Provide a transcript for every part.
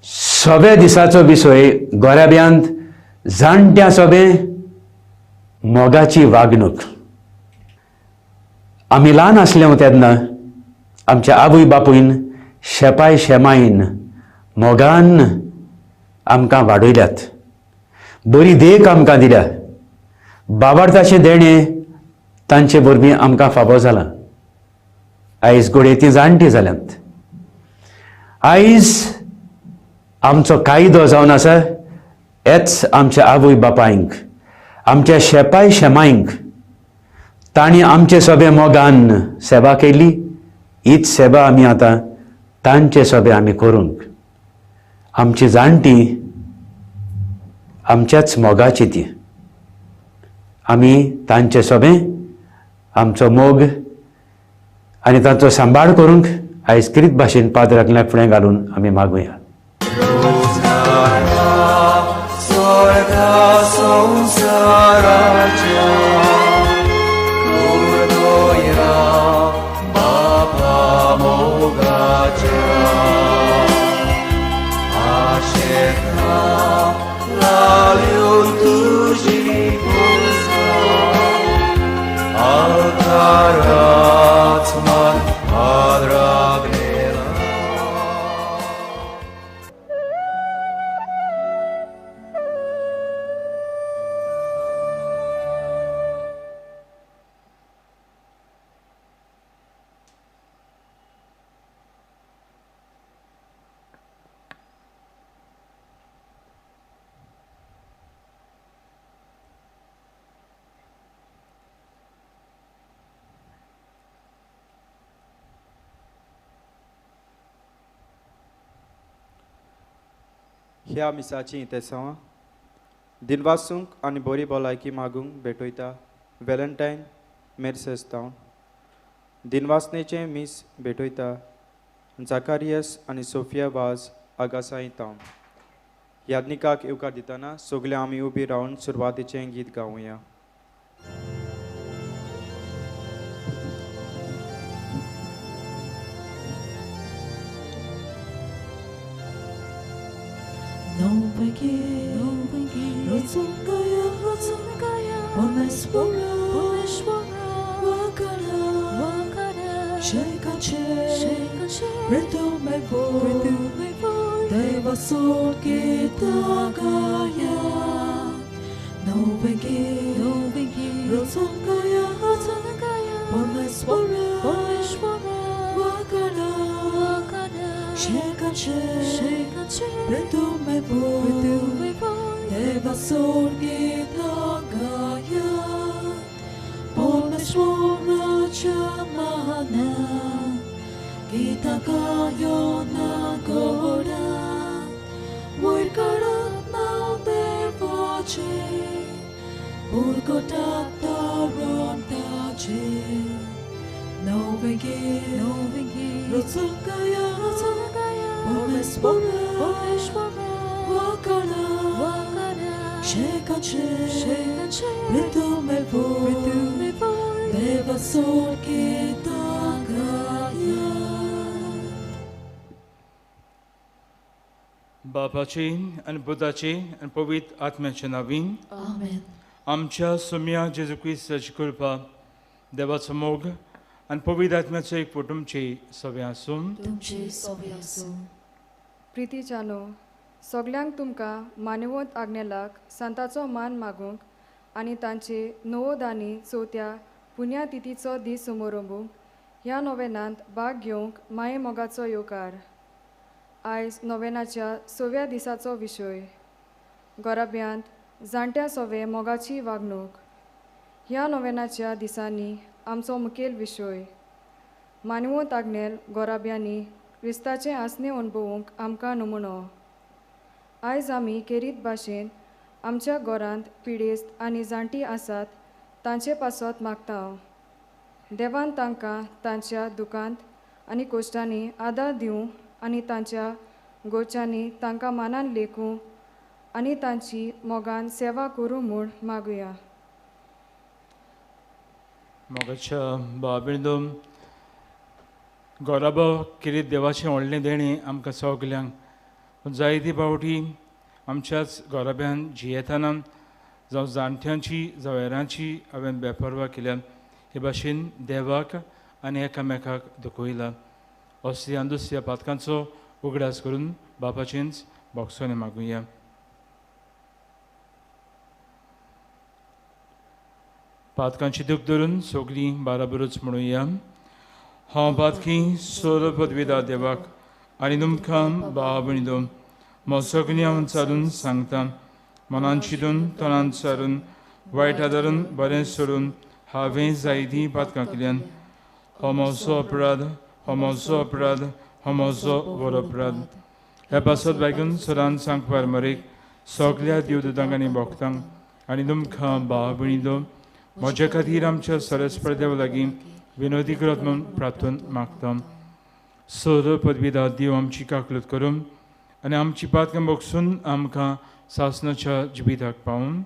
सव्या दिसाचो विशय गोराब्यांत जाणट्या सोबे मोगाची वागणूक. आमी ल्हान आसले तेन्ना आमच्या आवय बापूयन शेपाय शेमायन मोगान आमकां वाडयल्यात, बरी देख आमकां दिल्या, बाबार्थाचें देणें तांचे वरवीं आमकां फावो जालां. आयज घडये तीं जाणटीं जाल्यांत. आयज आमचो कायदो जावन आसा हेच आमच्या आवय बापायंक, आमच्या शेपाय शेमायंक तांणी आमचे सोबे मोगान सेवा केली, हीच सेवा आमी आतां तांचे सोबे आमी करूंक. आमची जाणटी आमच्याच मोगाची ती, आमी तांचे सोबे आमचो मोग आनी तांचो सांबाळ करूंक आयज किरीत भाशेन पाद्राक फुडें घालून आमी मागुया. ह्या मिसाची इतेसांवां दिनवासूंक आनी बरी भलायकी मागूंक भेटयता वेलंटायन मेर्सेस्तांव. दिनवासनेचें मीस भेटयता जाकारियस आनी सोफिया वाज आगासाई तावन. याज्ञिकाक येवकार दितना सगळे आमी उबी रावन सुरवातीचें गीत गावया. बापाची आनी पुताची आनी पवित्र आत्म्याच्या नांवान आमेन. आमच्या सुम्या जेजू क्रिस्ताची कृपा, देवाचो मोग आनी पवित्र आत्म्याचो एक तुमची सगळें आसूं. तुमचे सगळें आसूं. प्रितीच्यानो, सगल्यांक तुमकां मानवत आग्नेलाक सांताचो मान मागूंक आनी तांचे नवोदानी चवथ्या पुण्यतिथीचो दीस समारंभूंक ह्या नोवेनांत भाग घेवंक माये मोगाचो येवकार. आयज नोवेनाच्या सव्या दिसाचो विशय गोराब्यांत जाणट्या सोवे मोगाची वागणूक. ह्या नोवेनाच्या दिसांनी आमचो मुखेल विशय मानवत आग्नेल गोराब्यांनी क्रिस्ताचें आसणें अणभवूंक आमकां नमुनो. आयज आमी केरीत भाशेन आमच्या घरांत पिडेस्त आनी जाणटी आसात तांचे पासत मागता. देवान तांकां तांच्या दुकांत आनी कोश्टांनी आदार दिवं आनी तांच्या गोरच्यांनी तांकां मानान लेखूं आनी तांची मोगान सेवा करूं म्हूण मागुया. मोगाच्या भाव गोराबो किरीत देवाचें व्हडलें देणें आमकां सगल्यांक पूण जायती फावटी आमच्याच घराब्यान जियेतना जावं जाणट्यांची जावं हेरांची हांवें बेपर्वा केल्या. हे भाशेन देवाक आनी एकामेकाक दुखयला. असल्या आनी दुसऱ्या पातकांचो उगडास करून बापाचेंच बोगसोने मागुया. पातकांची दूख धरून सगळीं बाराबरूच म्हणुया. हांव पातकी सोर पदवीदा देवाक आनी तुमकां भाव भयणींनो म्हजो गुन्यांव चालून सांगता. मनान चिंतून तणान सारून वायट आदारून बरें सोडून हांवें जायतीं पातकां केल्यान. हो म्हजो अपराध, हो म्हजो अपराध, हो म्हजो व्हड अपराध. ह्या पासत बायकून सदांच सांगपार मरेक सगल्या देवदूतांक आनी भक्तांक आनी तुमकां भाव भयणींनो म्हज्या खातीर आमच्या सरस्पर देवा लागीं विनोदी करत म्हूण प्रार्थना मागता. सर पदवीदा देव आमची काकलूत करून आनी आमची पातकां बगसून आमकां सासणाच्या जिविताक पावून.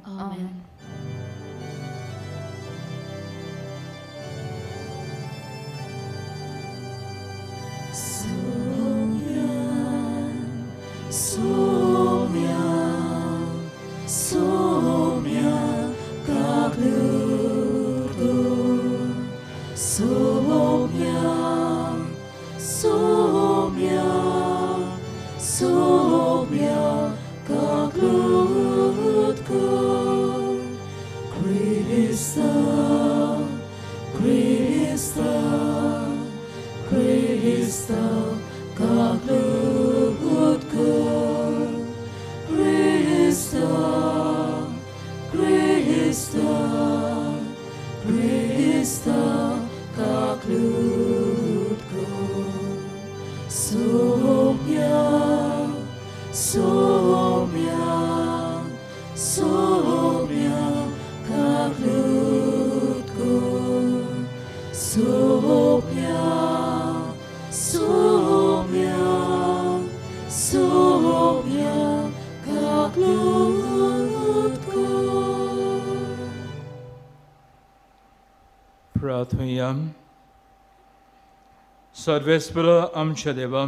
सर्वेस्पर आमच्या देवा,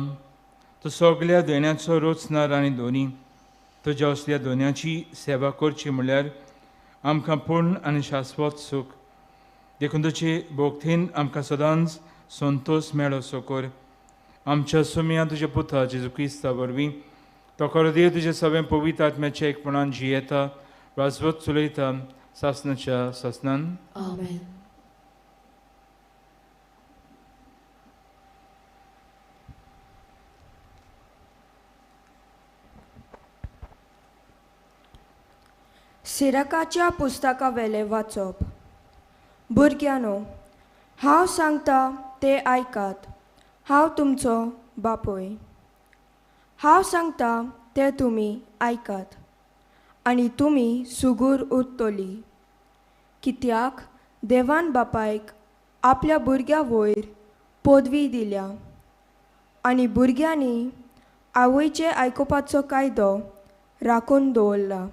तूं सगल्या दोन्याचो रोचणार आनी दोनी तुज्या असल्या दोन्याची सेवा करची म्हणल्यार आमकां पूर्ण आनी शाश्वत सूख. देखून तुजे भोक्तीन आमकां सदांच संतोश मेळो सो कर. आमच्या सुमया तुज्या पुता जेजू क्रिस्ता वरवीं तो खरो देव तुजें सगळें पवित्र आत्म्याच्या एकपणान जियेता, राजवत चलयता सासणाच्या सासणान. आमेन. सिराकाच्या पुस्तकावेलें वाचप. भुरग्यांनो, हांव सांगता तें आयकात. हांव तुमचो बापूय. हांव सांगता तें तुमी आयकात आनी तुमी सुगूर उरतली. कित्याक देवान बापायक आपल्या भुरग्या वयर पदवी दिल्या आनी भुरग्यांनी आवयचें आयकुपाचो कायदो राखून दवरला.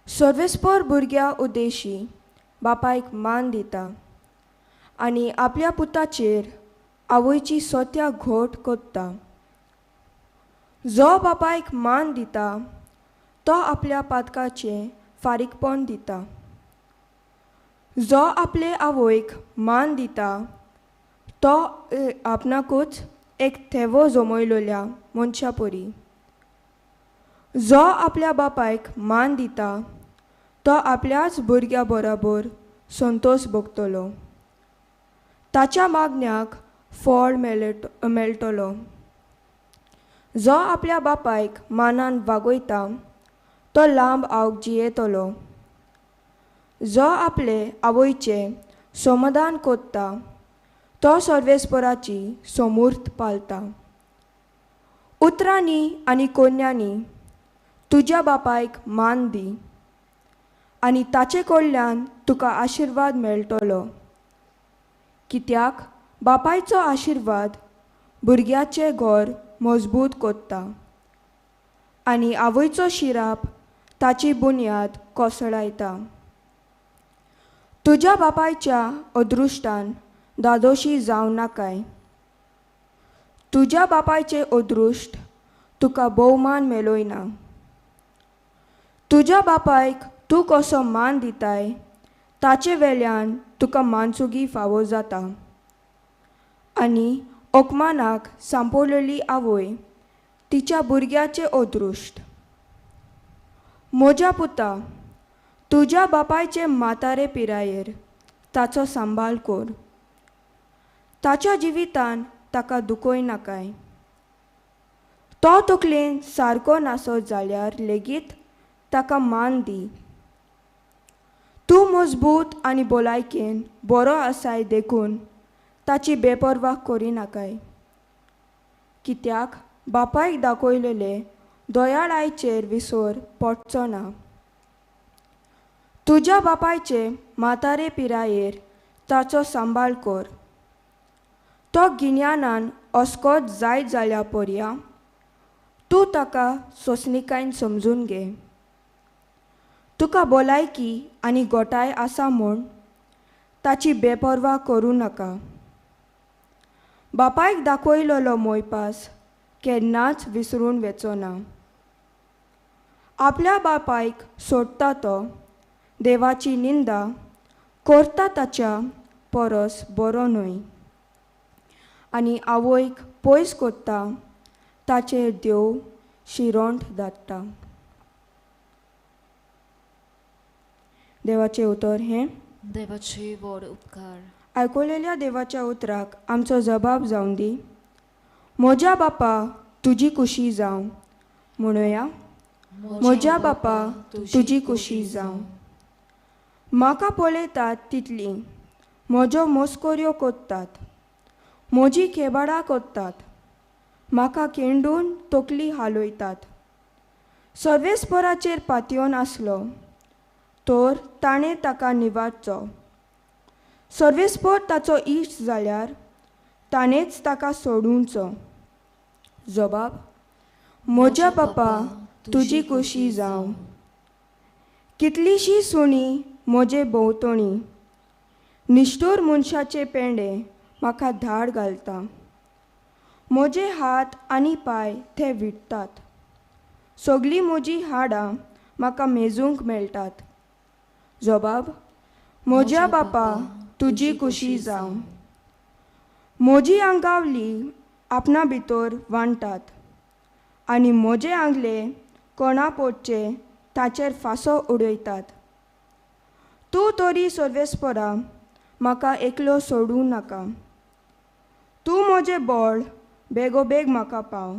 सर्वेस्पर भुरग्या उद्देशी बापायक मान दिता आनी आपल्या पुताचेर आवयची सोत्या घोट कोत्ता. जो बापायक मान दिता तो आपल्या पातकाचें फारीकपण दिता. जो आपले आवयक मान दिता तो आपणाकूच एक थेवो जमयलोल्या मनशा परी. जो आपल्या बापायक मान दिता तो आपल्याच भुरग्या बरोबर संतोश भोगतलो. ताच्या मागण्याक फळ मेळटलो. जो आपल्या बापायक मानान वागयता तो लांब आवक जियेतलो. जो आपले आवयचें समाधान कोत्ता तो सर्वेस्पराची समूर्त पालता. उतरांनी आनी कोन्यांनी तुज्या बापायक मान दी आनी ताचे कडल्यान तुका आशिर्वाद मेळटलो. कित्याक बापायचो आशिर्वाद भुरग्याचें घर मजबूत कोत्ता आनी आवयचो शिराप ताची बुन्याद कोसळायता. तुज्या बापायच्या अदृश्टान दादोशी जावं नाकाय. तुज्या बापायचें अदृश्ट तुका भोवमान मेळयना. तुज्या बापायक तूं कसो मान दिताय ताचे वेल्यान तुका मानसुगी फावो जाता. आनी ओकमानाक सांपडलेली आवय तिच्या भुरग्याचें अदृश्ट. म्हज्या पुता, तुज्या बापायचे म्हातारे पिरायेर ताचो सांबाळ कर. ताच्या जिवितान ताका दुखय नाकाय. तो तकलेन सारको नासत जाल्यार लेगीत ताका मान दी. तूं मजबूत आनी भलायकेन बरो आसाय देखून ताची बेपर्वा करिनाकाय. कित्याक बापायक दाखयलेले दयाळायचेर विसर पडचो ना. तुज्या बापायचे म्हातारे पिरायेर ताचो सांबाळ कर. तो गिन्यानान अस्कोत जायत जाल्या पर्या तूं ताका सोंसणीकायेन समजून घे. तुका भलायकी आनी गोठाय आसा म्हूण ताची बेपर्वा करूं नाका. बापायक दाखयलेलो मोयपास केन्नाच विसरून वचो ना. आपल्या बापायक सोडटा तो देवाची निंदा करता ताच्या परस बरो न्हय. आनी आवयक पयस करता ताचेर देव शिरोंट धाडटा. देवाचें उतर हें देवाचे व्हड उपकार. आयकलेल्या देवाच्या उतराक आमचो जबाब जावन दी. म्हज्या बापा तुजी कुशी जावं. म्हणुया, म्हज्या बापा तुजी कुशी जावं. म्हाका पळयतात तितली म्हज्यो मस्कऱ्यो करतात, म्हजी खेबाडां करतात, म्हाका केंडून तकली हालयतात. सर्वेस्पराचेर पातयेवन आसलो तर ताणें ताका निवारचो. सर्वेस्पर ताचो इश्ट जाल्यार ताणेंच ताका सोडूंचो. जबाब, म्हज्या बापा तुजी कुशी जावं. कितलीशी सुणी म्हजे भोंवतणी, निश्ठूर मनशाचे पेंडे म्हाका धाड घालता. म्हजे हात आनी पांय ते विटतात. सगळीं म्हजीं हाडां म्हाका मेजूंक मेळटात. जबाब, म्हज्या बापा तुजी कुशी जावं. म्हजी आंगावली आपणा भितर वांट्टात आनी म्हजे आंगले कोणा पोटचे ताचेर फांसो उडयतात. तूं तरी सर्वेस्परा म्हाका एकलो सोडूं नाका. तूं म्हजें बळ, बेगोबेग म्हाका पाव.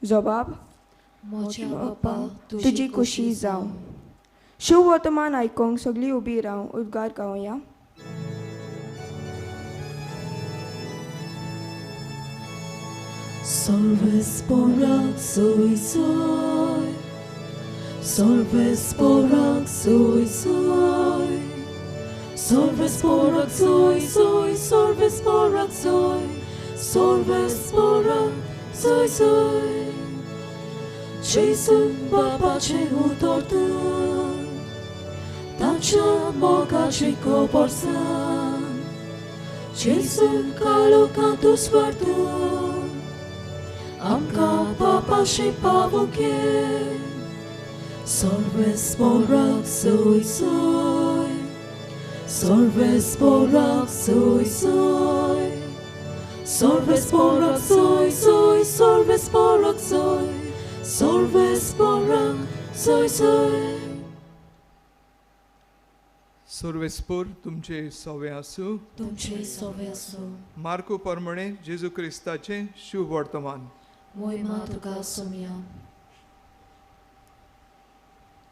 जबाब, म्हज्या बापा तुजी कुशी जावं. शुभ वर्तमान आयकूंक सगळीं उबी राव उद्गार गावया. Solves soy soy, Solves porak soy soy, Solves porak soy soy, Solves porak soy, Solves porak soy soy. Jason baba che utortun, Tacha moga chico borsan, Jason kalo cantus vartun, Amka papa shipavoke, Solves porak soy soy, Solves porak soy soy, Solves porak soy soy, Solves porak soy, Solves porak soy soy. सर्वेस्पोर तुमचे सवे आसूं. तुमचे सवे आसूं. Marco परमणे जेजू क्रिस्ताचें शुभ वर्तमान. मोहिमा तुका सोम्या.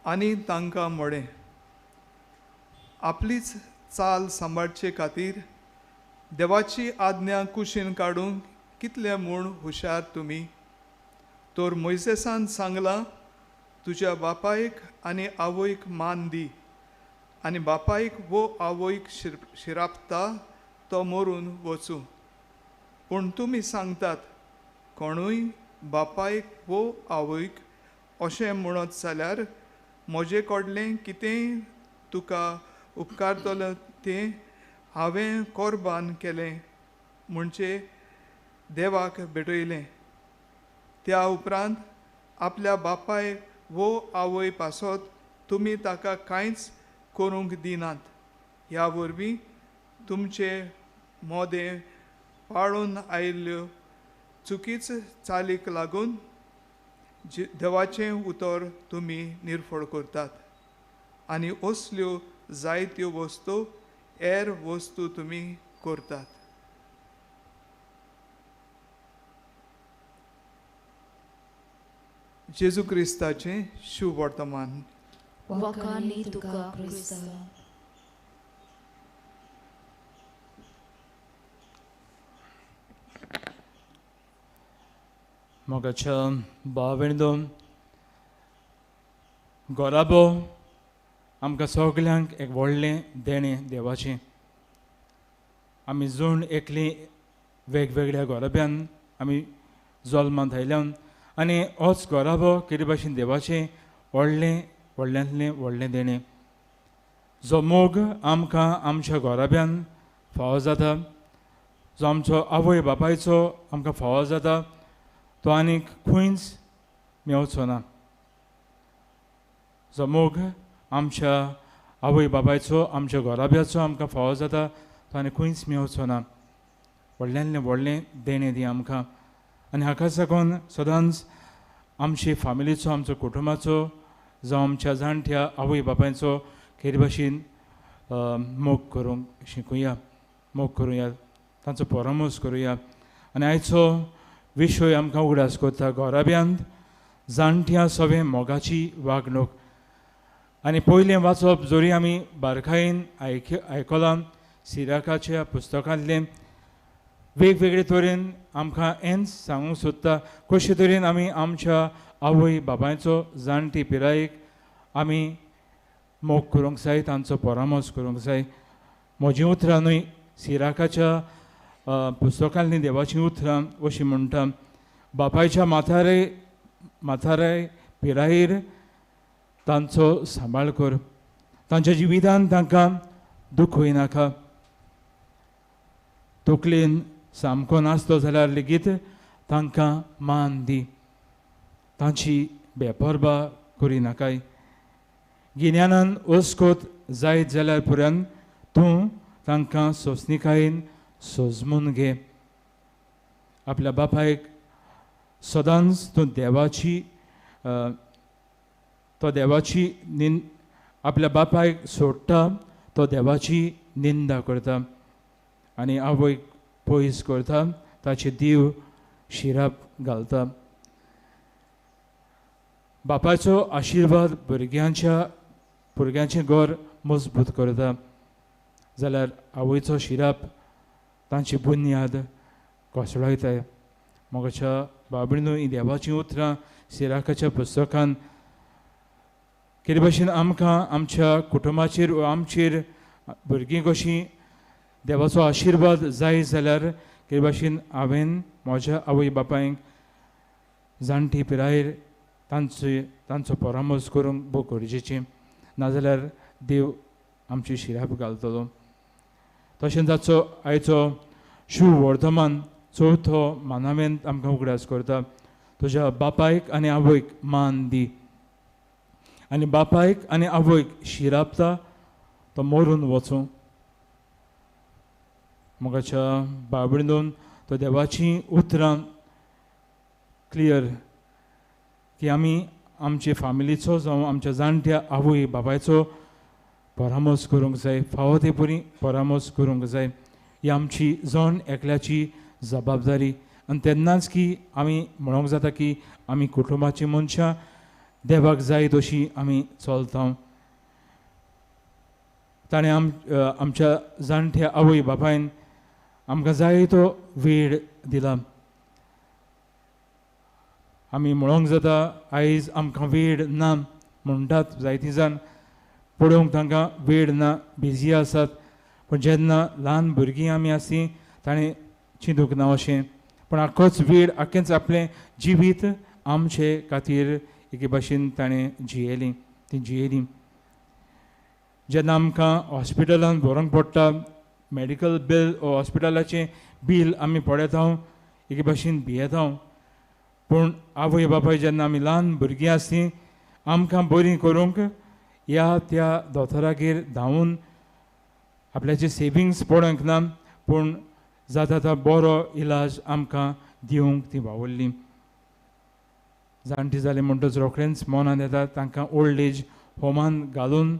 आनी तांकां म्हळें, आपलीच चाल सांबाळचे खातीर देवाची आज्ञा कुशीन काडूंक कितले म्हूण हुशार तुमी. तर मोयसेसान सांगलां, तुज्या बापायक आनी आवयक मान दी, आनी बापायक वो आवयक शिरापता तो मरून वचूं. पूण तुमी सांगतात, कोणूय बापायक वो आवयक अशें म्हणत जाल्यार म्हजे कडलें कितेंय तुका उपकारतलें तें हांवें कोर्बान केलें म्हणजे देवाक भेटयलें. त्या उपरांत आपल्या बापाय वो आवय पासत तुमी ताका कांयच करूंक दिनात. ह्या वरवीं तुमचे मोदें पाळून आयिल्ल्यो चुकीच चालीक लागून देवाचें उतर तुमी निर्फळ करतात आनी असल्यो जायत्यो वस्तू हेर वस्तू तुमी करतात. जेजू क्रिस्ताचें शुभ वर्तमान. वाखाणी तुका क्रिस्ता. मोगाच्या भाव भयणींनो, गोराबो आमकां सगल्यांक एक व्हडलें देणें देवाचें. आमी जण एकली वेगवेगळ्या गोराब्यान आमी जल्मांत आयल्यान आनी होच गोराबो कितें भाशेन देवाचें व्हडलें व्हडल्यांतलें व्हडलें देणें. जो मोग आमकां आमच्या गोराब्यान फावो जाता, जो आमचो आवय बापायचो आमकां फावो जाता, तो आनीक खंयच मेवचो ना. जो मोग आमच्या आवय बापायचो आमच्या घराब्याचो आमकां फावो जाता तो आनी खंयच मेवचो ना. व्हडल्यांतलें व्हडलें देणें दी आमकां आनी हाका साकून सदांच आमचे फामिलीचो आमचो कुटुंबाचो जावं आमच्या जाणट्या आवय बापायचो खेर भाशेन मोग करूंक शिकुया, मोग करुया, तांचो परामर्श करुया. आनी आयचो विशय आमकां उगडास करता घराब्यांत जाणट्या सगळें मोगाची वागणूक. आनी पयलें वाचप जरी आमी बारकायेन आयकलां सिराकाच्या पुस्तकांतलें वेगवेगळे तरेन आमकां हेंच सांगूंक सोदता कशे तरेन आमी आमच्या आवय बापायचो जाणटी पिरायेक आमी मोग करूंक जाय, तांचो परामर्श करूंक जाय. म्हजीं उतरां न्हय, सिराकाच्या पुस्तकांतलीं देवाचीं उतरां अशीं म्हणटा, बापायच्या म्हातारे पिरायेर तांचो सांबाळ कर, तांच्या जिवितान तांकां दुखय नाका. तकलेन सामको नासलो जाल्यार लेगीत तांकां मान दी, तांची बेपर्वा करिनाकाय. गिन्यानान अस्कोत जायत जाल्यार पुरान तूं तांकां सोंसणीकायेन सोजमून घे. आपल्या बापायक सदांच तूं देवाची तो देवाची आपल्या बापायक सोडटा तो देवाची निंदा करता आनी आवयक पयस करता, ताचे देव शिराप घालता. बापायचो आशिर्वाद भुरग्यांचें घर मजबूत करता जाल्यार आवयचो शिराप तांची बुन्याद कोसळयताय. मोगाच्या बाबडीनू ही देवाचीं उतरां सिराकाच्या पुस्तकान कितें भाशेन आमकां आमच्या कुटुंबाचेर वा आमचेर भुरगीं कशीं देवाचो आशिर्वाद जाय जाल्यार कितें भाशेन हांवें म्हज्या आवय बापायक जाणटी पिरायेर तांचो परामर्श करूंक भोव गरजेचें, नाजाल्यार देव आमची शिराप घालतलो. तशेंच ताचो आयचो शिव वर्धमान चवथो मानावेंत आमकां उगडास करता, तुज्या बापायक आनी आवयक मान दी आनी बापायक आनी आवयक शिरापता तो मरून वचूं. मोगाच्या बाबडीन तो देवाचीं उतरां क्लियर की आमी आमचे फामिलीचो जावं आमच्या जाणट्या आवय बापायचो परामर्श करूंक जाय, फावो ते परी परामर्श करूंक जाय. ही आमची जण एकल्याची जबाबदारी आनी तेन्नाच की आमी म्हणूंक जाता की आमी कुटुंबाची मनशां देवाक जाय तशी आमी चलता. ताणें आमच्या जाणट्या आवय बापायन आमकां जाय तो वेळ दिला. आमी म्हणूंक जाता आयज आमकां वेळ ना म्हणटात जायतीं जाण, पळोवंक तांकां वेळ ना, बिजी आसात. पूण जेन्ना ल्हान भुरगीं आमी आसली ताणें चिंतूंक ना अशें, पूण आख्खोच वेळ आख्खेंच आपलें जिवीत आमचे खातीर एके भाशेन ताणें जियेलीं, तीं जियेलीं. जेन्ना आमकां हॉस्पिटलान व्हरूंक पडटा, मेडिकल बील वा हॉस्पिटलाचें बील आमी पळयता, एके भाशेन भियेता, पूण आवय बापाय जेन्ना आमी ल्हान भुरगीं आसलीं आमकां बरीं करूंक ह्या त्या दोतोरागेर धांवून आपल्याचे सेविंग्स पडोंक ना, पूण जाता तो बरो इलाज आमकां दिवंक ती वावुरली. जाणटी जाली म्हणटच रोखडेंच मनान येता तांकां ओल्ड एज होमान घालून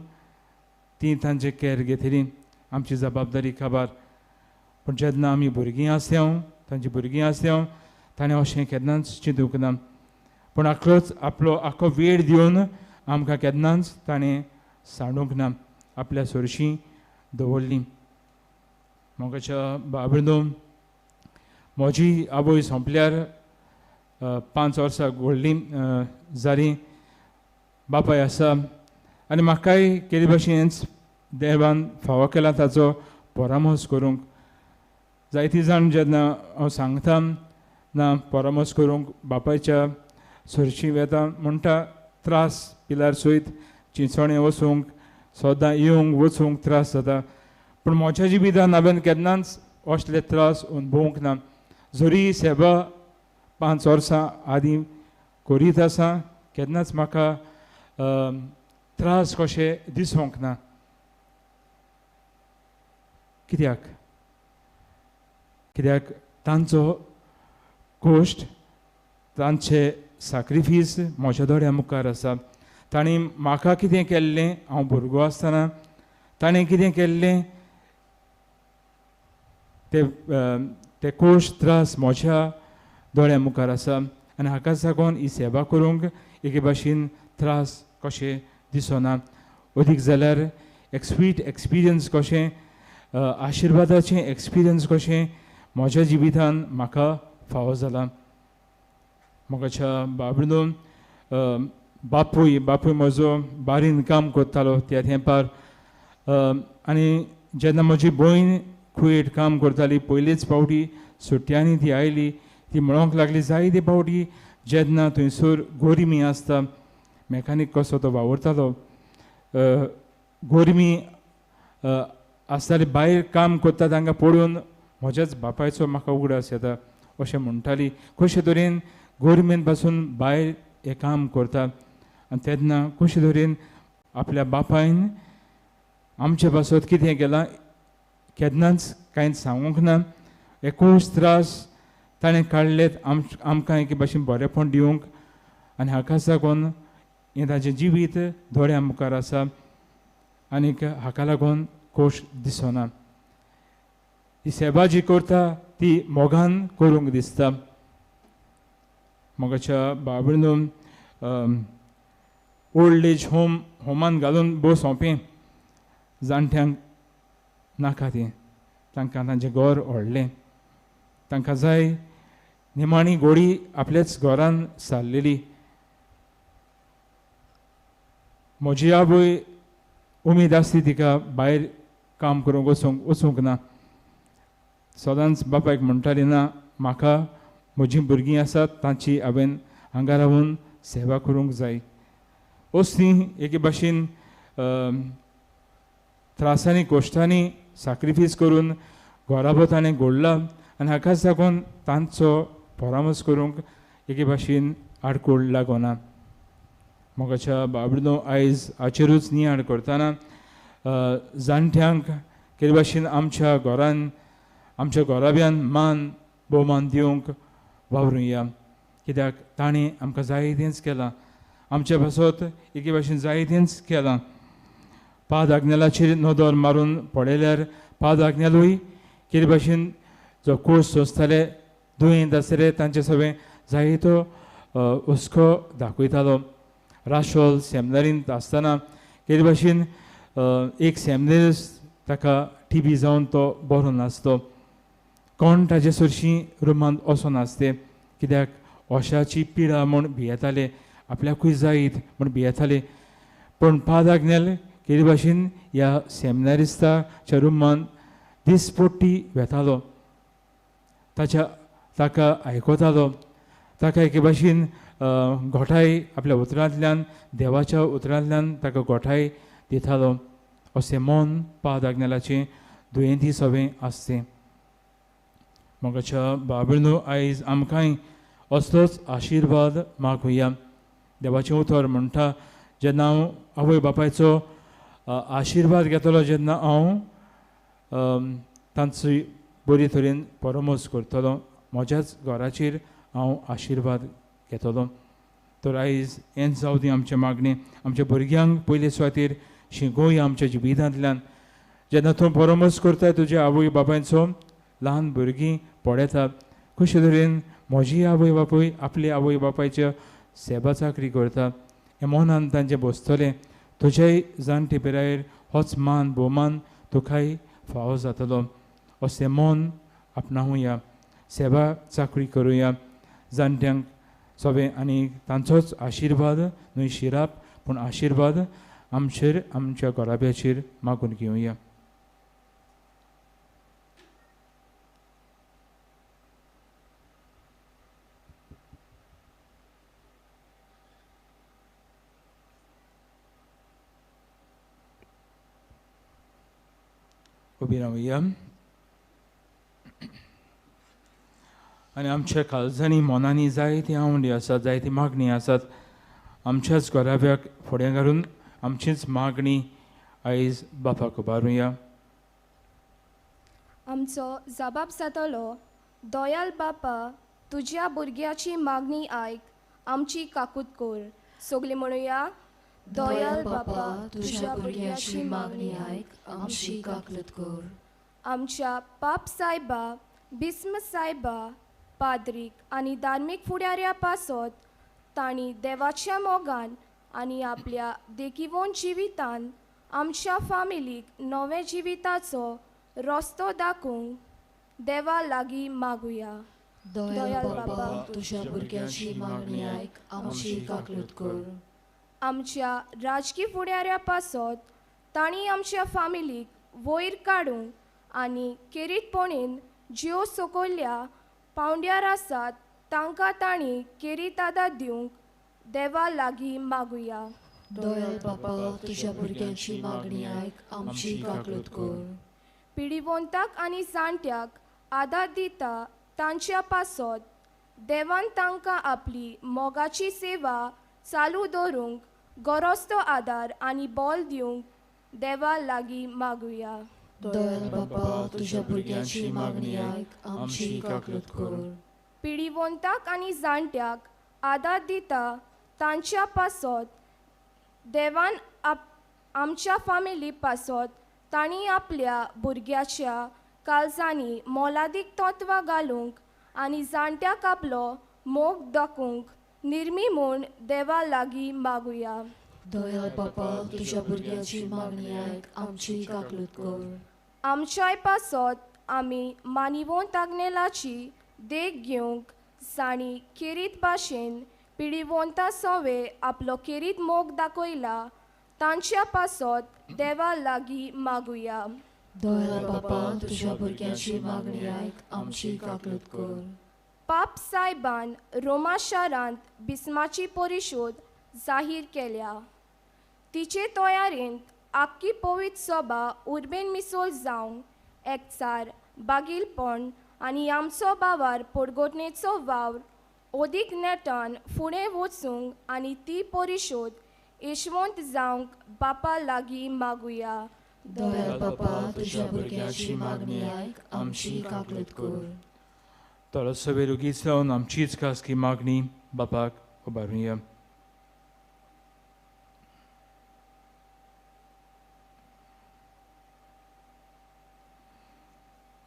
ती तांचे कॅर घेतली, आमची जबाबदारी खबर. पूण जेन्ना आमी भुरगीं आसल्या, तांची भुरगीं आसल्या, ताणें अशें केन्नाच चिंतूंक ना. पूण आखलोच आपलो आख्खो वेळ दिवन आमकां केन्नाच ताणें सांडूंक ना, आपल्या सरशीं दवरली. मोगाच्या बाबडो, म्हजी आवय सोंपल्यार 5 वर्सां घोडलीं जालीं. बापाय आसा आनी म्हाकाय केली भशेनच देवान फावो केला ताचो परामर्श करूंक. जायती जाण जेन्ना हांव सांगता ना परामर्श करूंक बापायच्या सरशी वेता म्हणटा त्रास पिलार सयत चिंचोणें वचूंक सदां येवंक वचूंक त्रास जाता. पूण म्हज्या जिवितान हांवें केन्नाच असले त्रास अनुभवूंक ना. जरी सेवा 5 वर्सां आदीं करीत आसा, केन्नाच म्हाका त्रास कशे दिसूंक ना. कित्याक? कित्याक तांचो कश्ट, तांचे साक्रिफीस म्हज्या दोळ्या मुखार आसा. तांणी म्हाका कितें केल्लें हांव भुरगो आसतना, ताणें कितें केल्लें ते कश्ट त्रास म्हज्या दोळ्या मुखार आसा. आनी हाकाच लागून ही सेवा करूंक एके भाशेन त्रास कशें दिसना. अदीक जाल्यार एक स्वीट एक्सपिरियन्स कशें, आशिर्वादाचें एक्सपिरियन्स कशें म्हज्या जिवितान म्हाका फावो जाला. म्हज्या बाबडो बापूय बापूय म्हजो बारीन काम करतालो त्या तेंपार. आनी जेन्ना म्हजी भयण कुवेट काम करताली पयलेच फावटी सुटयांनी ती आयली, ती म्हणूंक लागली जायते फावटी जेन्ना थंयसर गोरमी आसता, मेकानीक कसो तो वावुरतालो, गोरमी आसताली भायर काम करता तांकां पळोवन म्हज्याच बापायचो म्हाका उगडास येता अशें म्हणटाली. कशे तरेन गोरमेन पासून भायर हें काम करता आनी तेन्ना कशे तरेन आपल्या बापायन आमचे पासत कितें केलां केन्नाच कांयच सांगूंक ना. एकूच त्रास ताणें काडलेत आमकां एके भाशेन बरेंपण दिवंक. आनी हाकाच लागून हें ताचें जिवीत दोळ्या मुखार आसा आनीक हाका लागून खोश दिसना. ही सेवा जी करता ती मोगान करूंक दिसता. मोगाच्या बाबडो ओल्ड एज होम होमान घालून भोव सोंपें, जाणट्यांक नाका तें, तांकां तांचें घर व्हडलें, तांकां जाय निमाणी गोडी आपल्याच घरान सारलेली. म्हजी आवय उमेद आसली तिका भायर काम करूंक वचूंक ना. सदांच बापायक म्हणटाली ना म्हाका म्हजीं भुरगीं आसात तांची हांवें हांगा रावून सेवा करूंक जाय. असली एके भाशेन त्रासांनी कश्टांनी साक्रिफीस करून घराबो ताणें घडला आनी हाकाच लागून तांचो परामर्श करूंक एके भाशेन आडकोळ लागना. मोगाच्या बाबडो, आयज हाचेरूच नियाळ करतना जाणट्यांक केले भाशेन आमच्या घरान आमच्या घराब्यान मान भोवमान दिवंक वावरुया. कित्याक ताणें आमकां जायतेंच केलां, आमच्या पासत एके भाशेन जायतेंच केलां. पाद आग्नेलाचेर नदर मारून पळयल्यार पाद आग्नेलूय केले भाशेन जो कोर्स सोंसताले, दुयेंत आसले तांचे सगळें जायतो हुस्को दाखयतालो. राशोल सेमिनारींत आसतना केले भाशेन एक सेमिनारिस्ट ताका टीबी जावन तो बरो नासलो, कोण ताजे सरशीं रुमांत वचोन आसते, कित्याक ओशाची पिडा म्हूण भियेताले, आपल्याकूय जायत म्हूण भियेताले. पूण पाद आग्नेल केले भाशेन ह्या सेमिनारिस्ताच्या रुमांत दिसपट्टी वेतालो, ताच्या ताका आयकतालो, ताका एके भाशेन घोठाय आपल्या उतरांतल्यान देवाच्या उतरांतल्यान ताका घोठाय दितालो. अशें मन पाद आग्नेलाचें दुयेंती सगळें आसचें. मोगाच्या बाबडो, आयज आमकांय असलोच आशिर्वाद मागुया. देवाचें उतर म्हणटा जेन्ना हांव आवय बापायचो आशिर्वाद घेतलो जेन्ना हांव तांची बरी तरेन परामर्श करतलो म्हज्याच घराचेर हांव आशिर्वाद घेतलो. तर आयज हेंच जावं दी आमचें मागणें, आमच्या भुरग्यांक पयले सुवातेर शिकोवया आमच्या जिवितांतल्यान. जेन्ना तूं परामर्श करता तुज्या आवय बापायचो ल्हान भुरगीं पळयतात कशे तरेन म्हजी आवय बापूय आपली आवय बापायच्या सेवा चाकरी करता हें मनान तांचें बसतलें. तुज्याय जाणटे पिरायेर होच मान भोवमान तुकाय फावो जातलो. अशें मन आपणावया, सेवा चाकरी करुया जाणट्यांक सगळें आनी तांचोच आशिर्वाद न्हय शिराप पूण आशिर्वाद आमचेर आमच्या घराब्याचेर मागून घेवया. उबी रावया आनी आमच्या काळजांनी मनांनी जायती आवडी आसात, जायती मागणी आसात. आमच्याच घराब्याक फुडें घालून आमचीच मागणी आयज बापाक उबारुया. आमचो जबाब जातलो, दयाल बापा तुज्या भुरग्याची मागणी आयक, आमची काकूत कर. सगळीं म्हणुया, दयाल बापा तुज्या भुरग्याची मागणी आयक, आमची काकूत कर. आमच्या पाप सायबा, बिस्म सायबा, पाद्रीक आनी धार्मीक फुडाऱ्या पासत तांणी देवाच्या मोगान आनी आपल्या देखिवोन जिवितान आमच्या फामिलीक नव्या जिविताचो रस्तो दाखोवंक देवा लागीं मागुया. दयाल बापा तुज्या भुरग्याची मागणी आयक, आमची काकूत कर. आमच्या राजकी फुडाऱ्या पासत तांणी आमच्या फामिलीक वयर काडूंक आनी केरीतपणेन ज्यो सकयल्या पावंड्यार आसात तांकां तांणी केरीत आदार दिवंक देवा लागीं मागुया. दयाल बापा तुज्या भुरग्यांची मागणी आयक, आमची काकूत कर. पिडिवंताक आनी जाणट्याक आदार दिता तांच्या पासत देवान तांकां आपली मोगाची सेवा चालू दवरूंक गरज तो आदार आनी बल दिवंक देवा लागीं मागुया. दयाल बापा तुज्या भुरग्यांची मागणी आयक, आमची काकूत कर. पिडिवंताक आनी जाणट्याक आदार दिता तांच्या पासत देवान आमच्या फामिली पासत तांणी आपल्या भुरग्याच्या काळजांनी मोलादीक तत्वां घालूंक आनी जाणट्याक आपलो मोग दाखोवंक निर्मी म्हूण देवा लागीं मागुया. दयाल बापा तुज्या भुरग्याची मागणी आयक, आमची काकूत कर. आमच्याय पासत आमी मानिवंत आग्नेलाची देख घेवंक जांणी केरीत भाशेन पिडिवंता सवे आपलो केरीत मोग दाखयला तांच्या पासत देवा लागीं मागुया. दयाल बापा तुज्या भुरग्याची मागणी आयक, आमची काकूत कर. पाप सायबान रोमा शारांत बिस्माची परिशोध जाहीर केल्या. तिचे तयारेंत आख्खी पवित्र सभा उर्बेन मिसोल जावंक एकचार, बागीलपण आनी आमचो बावार पोडगोटणेचो वावर अदीक नेटान फुडें वचूंक आनी ती परिशोध यशवंत जावंक बापा लागीं मागुया. दयाल बापा तुज्या भुरग्याची मागणी आयक, आमची काकूत कर. तर सगळे रोगीच रावन आमचीच खासगी मागणी बापाक उबारुया.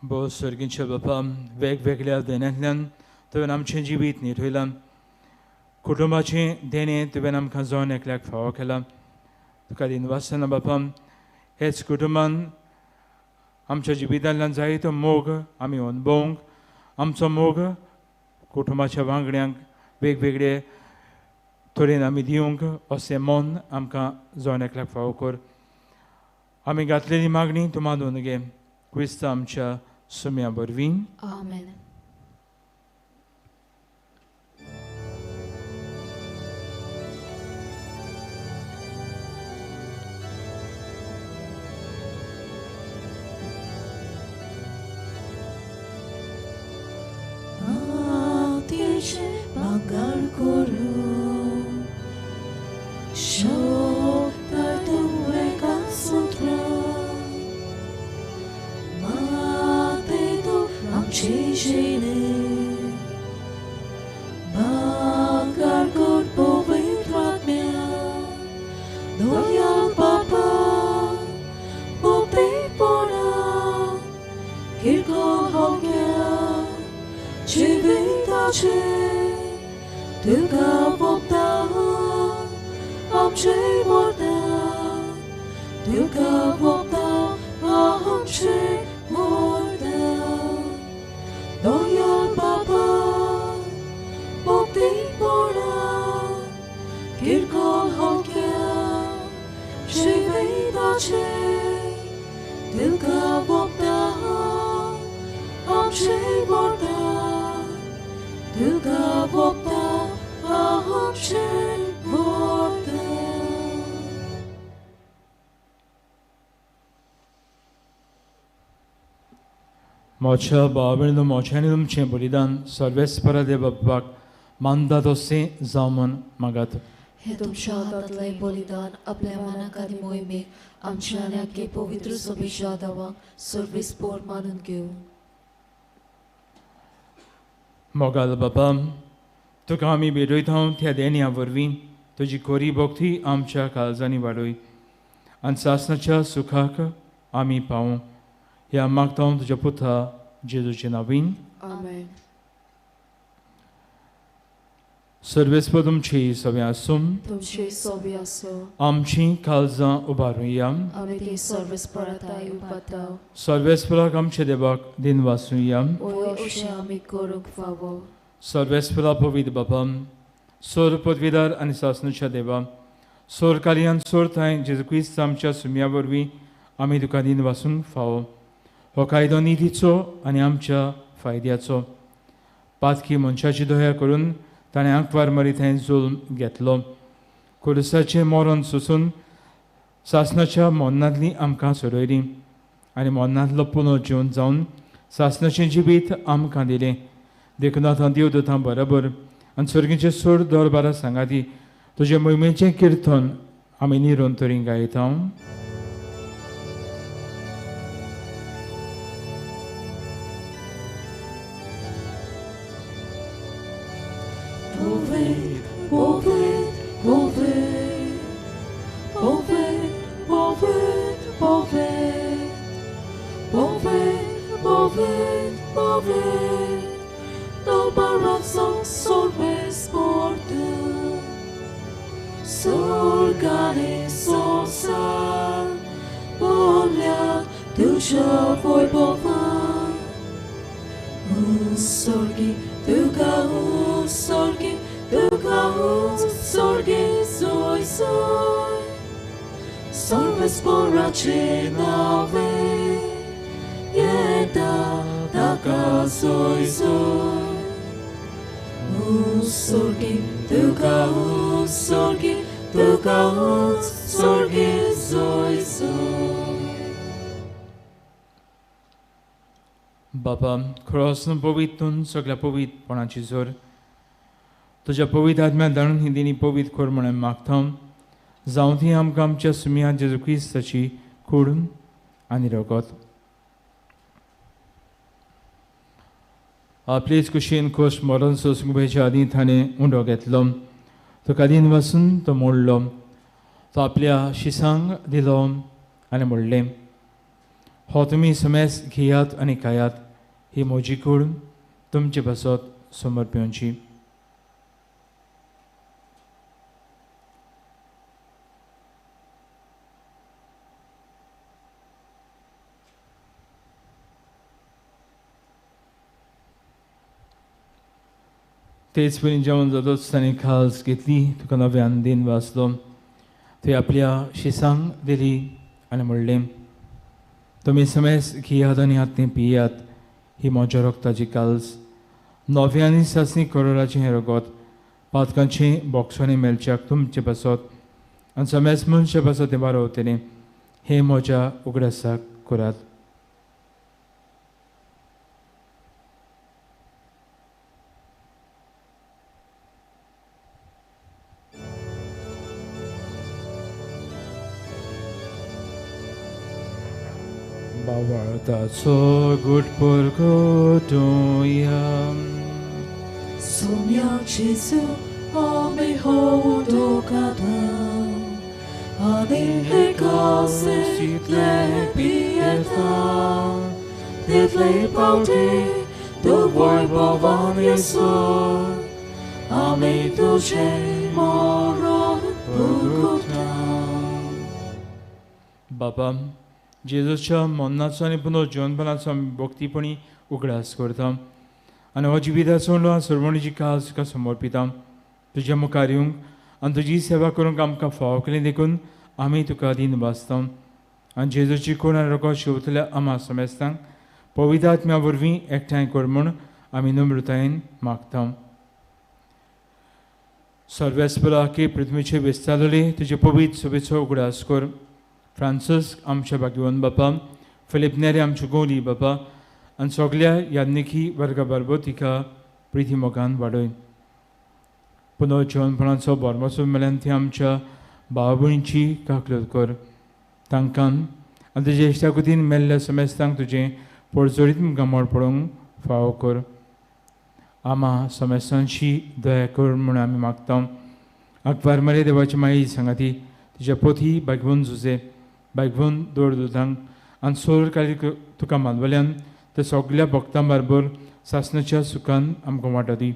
भोव सर्गींच्या बापा, वेगवेगळ्या देण्यांतल्यान तुवें आमचें जिवीत निरयलां. कुटुंबाचें देणें तुवें आमकां जावन एकल्याक फावो केलां. तुका दिनवासना बापा, हेच कुटुंबान आमच्या जिवितांतल्यान जायतो मोग आमी अणभवंक, आमचो मोग कुटुंबाच्या वांगड्यांक वेगवेगळे तरेन आमी दिवंक अशें मन आमकां जावन एकल्याक फावो कर. आमी घातलेली मागणी तूं मानून घे, क्रिस्त आमच्या सुम्या वरवीं. आमेन. दयाळ बापा पोतेपणा किरकोळ हलक्या जिविताचें तुका वोपता आमचें मरता तुका वोपता आमचें मरता दयाळ बापा पोतेपणा किरकोळ हलक्या जिविताचें तुका वोपता आमचें मरता तुका वोपता आमचें मरता. मोच्या भाव मोच्यानी तुमचें बलिदान सर्वेस्परा देव बाप्पाक मानता तशें जावं म्हूण मागात. हे तुमच्या हातांतलें बलिदान आपल्या मनाक आनी मोहिमेक आमच्या आनी आख्खे पवित्र सभेच्या देवाक सर्वेस्पोर मानून घेवं. मोगाल बापा, तुका आमी भेटयता त्या देण्या वरवीं तुजी कोरी भक्ती आमच्या काळजांनी वाडय आनी सासणाच्या सुखाक आमी पावूं. ह्या मागता तुज्या पुता जेजूचे नांवान. आमेन. सर्वेस्पर तुमची सगळें आसूं. तुमचे सोबी आसूं. आमची काळजां उबारुया. आमी ती सर्वेस्परा ताई उबारता. सर्वेस्पराक आमच्या देवाक दिन वासुया. वय अशें आमी करूंक फावो. सर्वेस्परा पवित्र बापा, सोर पदवीदार आनी सासणाच्या देवा, सोर कार्यान सोर थंय जेजू क्रिस्त आमच्या सुम्या वरवीं आमी तुका दिन वासूंक फावो. हो कायदो नितीचो आनी आमच्या फायद्याचो. पातकी मनशाची दया करून ताणें आंकवार मरी थंय जुल्म घेतलो. कुरसाचें मरण सोसून सासणाच्या मरणांतली आमकां सोडयली आनी मरणांतलो पुनो जिवन जावन सासणाचें जिवीत आमकां दिलें. देखून आतां देवदूतां बरोबर आनी सर्गीचे सोड दरबारा सांगाती तुजे मोहिमेचें किर्तन आमी निरंतरी गायता. बापा, खरो पवित्र सगळ्या पवित्रपणाची जोर तुज्या पवित्र आत्म्या धाडून ही दिनी पवित्र कर म्हणून मागता. जावं ती आमकां आमच्या सुम्या जेजू क्रिस्ताची कूड आनी रगत. आपलेच कुशीन खोस मरण सोसूंक पळयच्या आदीं ताणें उंडो घेतलो. तुका दिन वसून तो मोडलो. तो आपल्या शिसांक दिलो आनी म्हणलें, हो तुमी समेस घेयात आनी खायात, ही म्हजी कूड तुमचे पासत समर्पिवची. तेच परी जेवण जातच ताणें खास घेतली, तुका नव्यान दिन वाचलो. थंय आपल्या शिसांक दिली आनी म्हणलें, तुमी समेस घेयात आनी हात पियात, ही म्हज्या रक्ताची काल्स नव्या आनी सासणी करोराचें हें रगत पातकांचें बोक्सांनी मेळच्याक तुमचे पासत आनी समेस मनशा पासत तें बारवतलें. हें म्हज्या उगडासाक करात. बाबाळताचो गुट परगटुया. Sommia Gesù, ame hodo kada, आनी एकाच जितले पियेता तितले पावटी तूं वैभवान येसो आमी तुजें मरण भोगता. बाबा, जेजूच्या मरणाचो आनी पुनर्जीवनपणाचो आमी भक्तीपणी उगडास करता आनी हो जिविताचो सर्वणीची काज तुका समर्पिता. तुज्या मुखार येवंक आनी तुजी सेवा करूंक आमकां फावो केली देखून आमी तुका दीन भासता. आनी जेजूची कोण आनी रोको शिंवतल्या आमा समेस्तांक पवित्र आत्म्या वरवीं एकठांय कर म्हूण आमी नम्रतायेन मागता. सर्वेस्परा की पृथ्वीचे विस्तारले तुजे पवित्र सभेचो उगडास कर. फ्रांसिस्क आमच्या भाग्यवन बापा, फिलीप नेरे आमच्यो गोली बापा आनी सगल्या याज्ञिकी वर्गा बरोबर तिका प्रिती मोगान वाडय. पुनर्जीवनपणाचो बोरमोसो मेल्यान ती आमच्या भाव भयणीची काकलत कर. तांकां आनी तुज्या इश्टाकुतीन मेल्ल्या समेस्तांक तुजें पोरजोरीत मुखामळ पळोवंक फावो कर. आमा समेस्तांची दया कर म्हूण आमी मागता. अकबर मरे देवाची माई सांगाती तुज्या पोथी भागवून जुजे भागवून दवर दुतांक आनी सोर कार्य तुका मानवल्यान ते सगल्या भक्तां बरोबर सासणाच्या सुखान आमकां वांटो दी.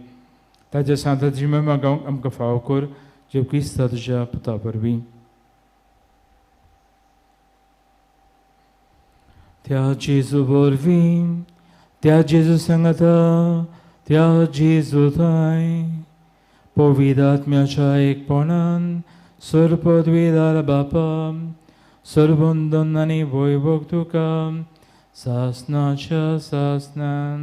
ताच्या सांताची महिमा गावंक आमकां फावो कर, जेव क्रिस्ता तुज्या पुता वरवीं. त्या जेजू वरवीं, त्या जेजू सांगाता, त्या जेजू थांय पवित्र आत्म्याच्या एकपणान सर्वपदवीदार बापा सर्वंदन आनी वैभव तुका सासणाच्या सासणान.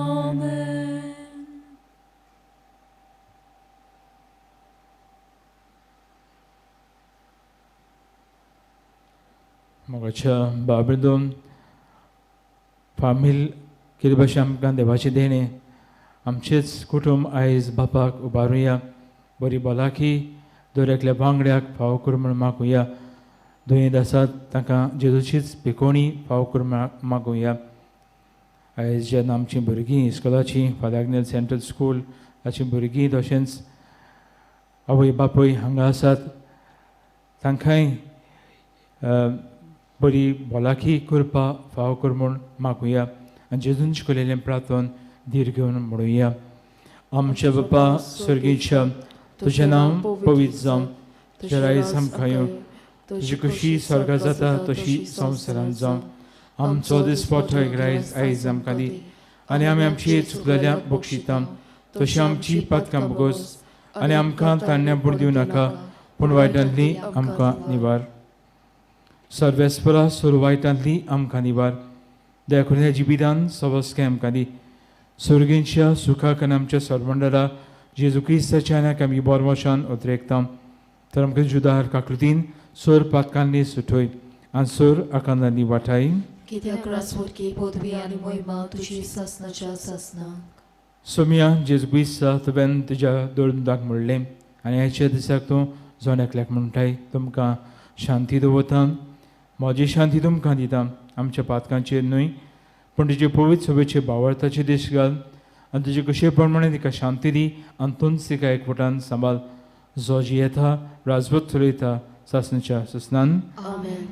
आमेन. मोगाच्या बाबडोन फामील कितें भाशेन आमकां देवाचें देणें आमचेंच कुटुंब आयज बापाक उबारुया. बरी भलायकी दर एकल्या बांगड्याक फावो कर म्हूण मागुया. दुयेंत आसात तांकां जेजूचीच भिकोणी फावो कर म्हूण मागुया. आयज जेन्ना आमचीं भुरगीं इस्कोलाचीं फादर आग्नेल सेंट्रल स्कूल ताचीं भुरगीं तशेंच आवय बापूय हांगा आसात तांकांय बरी भलायकी करपा फावो कर म्हूण मागुया. आनी जेजून शिकयलेलें प्रार्थन धीर घेवन म्हणुया. आमच्या बापा सर्गीच्या, तुजें नांव पवित्र जावं, तुजें रायज आमकां येवं, तुजी खुशी स्वर्गा जाता तशी संवसारांत जावं. आमचो दिसपट्टो रायज आयज आमकां दी आनी आमी आमची चुकलेल्या बक्षिता तशी आमची पातकां भोगोस आनी आमकां तान्या बूड दिवं नाका, पूण वायटांतली आमकां निवार. सर्वेस्परा सोर वायटांतली आमकां निवार. दया करून ह्या जिवितान सवस्कें आमकां दी. सुर्गींच्या सुखाक आनी आमच्या सर्वंडरा जेजू क्रिस्ताच्या आनी आमी बोरमोशान उतरेकता. तर आमकां जुदार काकृतीन सोर पातकांनी सुटय आनी सोर आकांतांनी वाटाय. कित्याक रासवरकी पदवी आनी महिमा तुजी सासणाच्या सासणाक. सोमिया जेजू क्रिस्ता तुवें तुज्या दोळदाक म्हणलें आनी ह्याच्या दिसाक तूं जण एकल्याक म्हणटाय, तुमकां शांती दवरता, म्हजी शांती तुमकां दिता. आमच्या पातकांचेर न्हय पूण तुजे पवित्र सभेचे भावार्थाचे देश घाल आनी तुजे कशे प्रमाणे तिका शांती दी आनी तूंच तिका एकवटान सांबाळ, जो जियेता राजवत चलयता सासणाच्या सासणान. आमेन.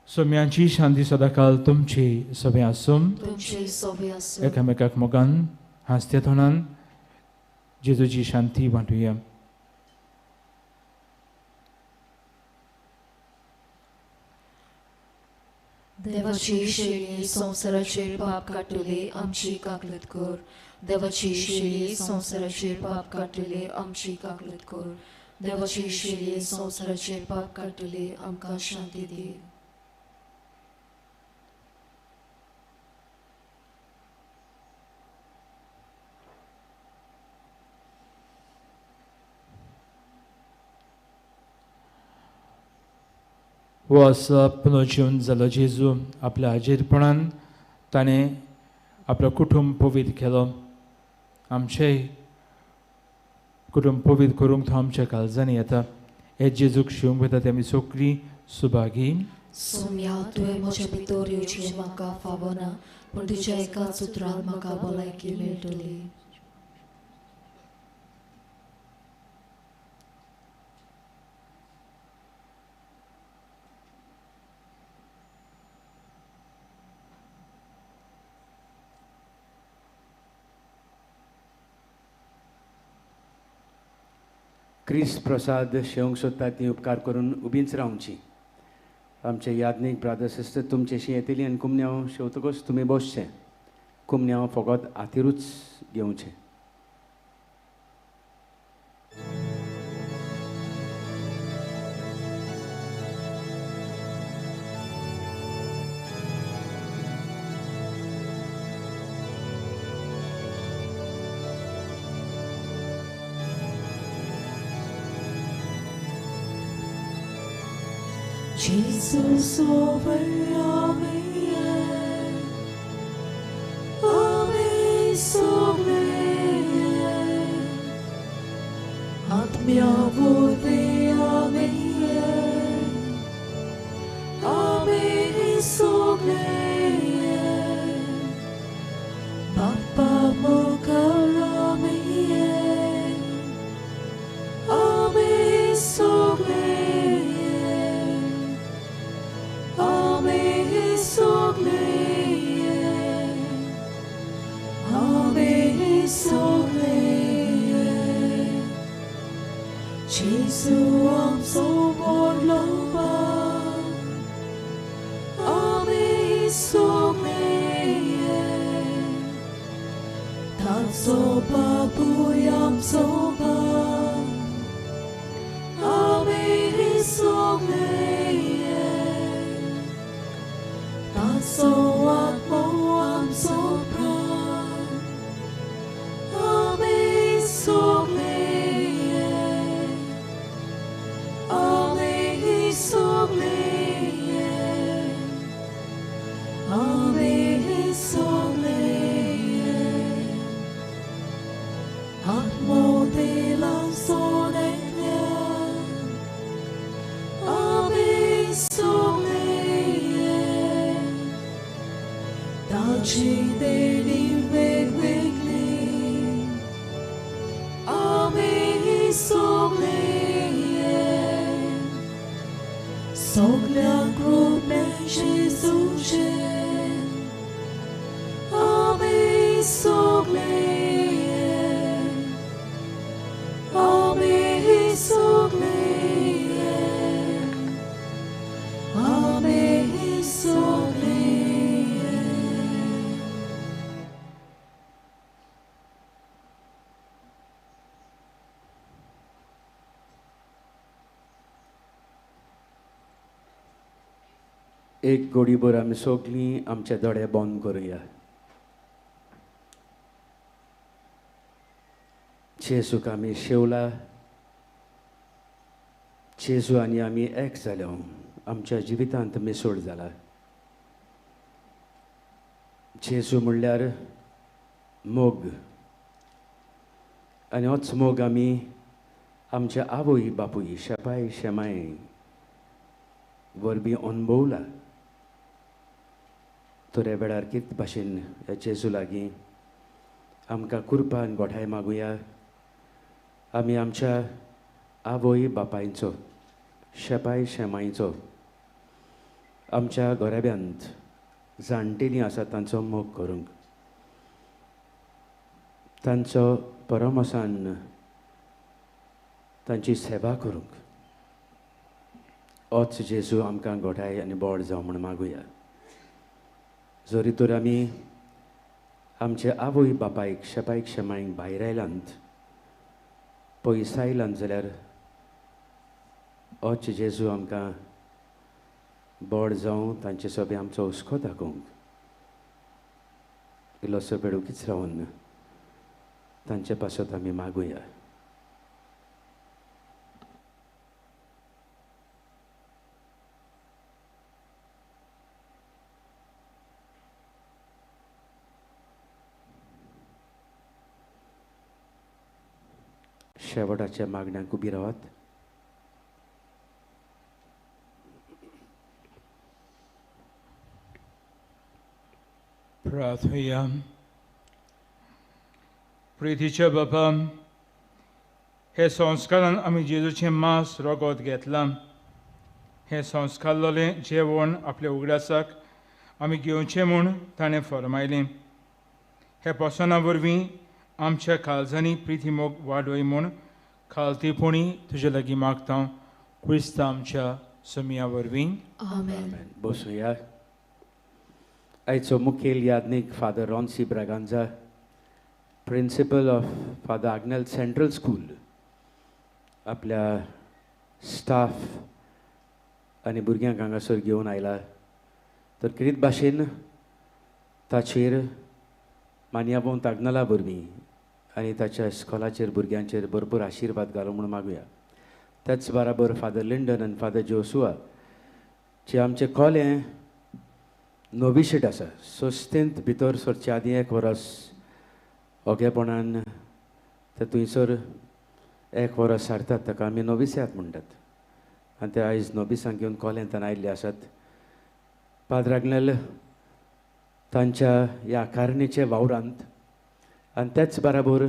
सोम्यांची शांती सदांकाल तुमची सभे आसूं. तुमची सभे आसूं. एकामेकाक मोगान हांसत्या तोंडान जेजूची शांती वांटुया. देवाची शेळी संवसाराचेर पाप काडटले आमची काकलत कर. देवाची शेळी संवसाराचेर पाप काडटले आमची काकलत कर. देवाची शेळी संवसाराचेर पाप काडटले आमकां शांती दी. हो आसा पुनर्जीवन जालो जेजू आपल्या हाजीरपणान ताणें आपलो कुटुंब पवित्र केलो. आमचें कुटुंब पवित्र करूंक तो आमच्या काळजांनी येता. हे जेजूक शिवंक वता ते आमी सगळीं सुभागी. सोम्या, तुवें म्हज्या भितर येवचें म्हाका फावना, पूण तुज्या एकाच उतरान म्हाका भलायकी मेळटली. क्रिस्त प्रसाद शेवंक सोदता ती उपकार करून उबींच रावची. आमचे याज्ञीक ब्रादर सिस्टर तुमचेशी येतली आनी कुमन्यांव शेवतकच तुमी बसचें. कुमन्यांव फकत आतिरूच घेवचें. Jesus over Amen, Amen sogle, Atmia vorbe Amen, Amen sogle, Papa mokar Amen, Amen sogle. Jesu amso vorloba, Ame sogleye, Tanso papuyam soba, Ame sogleye, Tanso atmo am sopra, Ame sogleye. एक गोडीभर आमी सगळीं आमचे दोळे बंद करुया. जेजूक आमी शेवला, जेजू आनी आमी एक जाल्या, आमच्या जिवितांत मिसळ जाला. जेजू म्हणल्यार मोग आनी होच मोग आमी आमच्या आवय बापूय शेपाय शेमाय वरवीं अणभवला. तर ह्या वेळार कित भाशेन ह्या जेजू लागीं आमकां कृपा आनी गोठाय मागुया. आमी आमच्या आवय बापायचो शेपाय शेमायचो आमच्या घराब्यांत जाणटेलीं आसा तांचो मोग करूंक, तांचो परमसान तांची सेवा करूंक होच जेजू आमकां गोठाय आनी बळ जावं म्हूण मागुया. जरी तर आमी आमचे आवय बापायक शेपायक शेमायक भायर आयलांत पयस आयलांत जाल्यार होच जेजू आमकां बळ जावं तांचे सोबे आमचो हुस्को दाखोवंक इल्लोसो वेळ ओगीच रावन तांचे पासत आमी मागुया. शेवटाच्या मागण्यांक उबी रावात. प्रार्थया. प्रितीच्या बापा, हे संस्कारान आमी जेजूचें मांस रगत घेतलां. हें संस्कारलें जेवण आपल्या उगडासाक आमी घेवचें म्हूण ताणें फरमायलें. हे पसना वरवीं आमच्या काळजांनी प्रिती मोग वाडय म्हूण खालतीपणी तुजे लागीं मागता क्रिस्तांव आमच्या सोमया वरवीं. आमेन. बसुया. आयचो मुखेल Yagnik Father Roncy Braganza, principal of Father Agnel Central School, आपल्या स्टाफ आनी भुरग्यांक हांगासर घेवन आयला. तर किरीत भाशेन ताचेर मानयाबोन तागनला वरवीं आनी ताच्या इस्कॉलाचेर भुरग्यांचेर भरपूर आशिर्वाद घालो म्हूण मागुया. त्याच बराबर फादर लिंडन आनी फादर जोसुआ जे आमचे कोले नोविशेट आसा, संस्थेंत भितर सरचे आदीं एक वरस ओगेपणान ते थंयसर एक वरस सारतात, ताका आमी नोविस्यात म्हणटात. आनी ते आयज नोबिसांक घेवन कोलेंतान आयिल्ले आसात. पाद्र आग्नेल तांच्या ह्या कारणेच्या वावरांत आनी त्याच बराबर